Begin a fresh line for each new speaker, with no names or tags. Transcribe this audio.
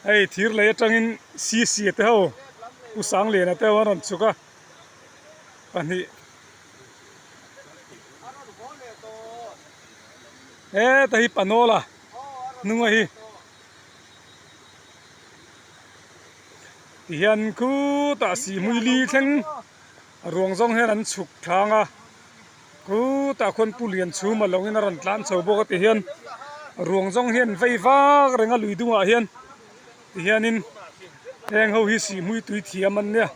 Hei thir lei atangin sisia te ho Pu Sangliana te ho an rawn chhuk a pahnih heta hi Panola hnunga hi tihian khutah sihhmui li thleng ruang zawng hian an chhuk thlang a. Khutah khuan pu lian chhum a lawngin a rawn tlan chho bawk a ti hian ruang zawng hian vei vak reng a lui dungah hian ti hianin heng ho hi sihhmui tui thiam an nia.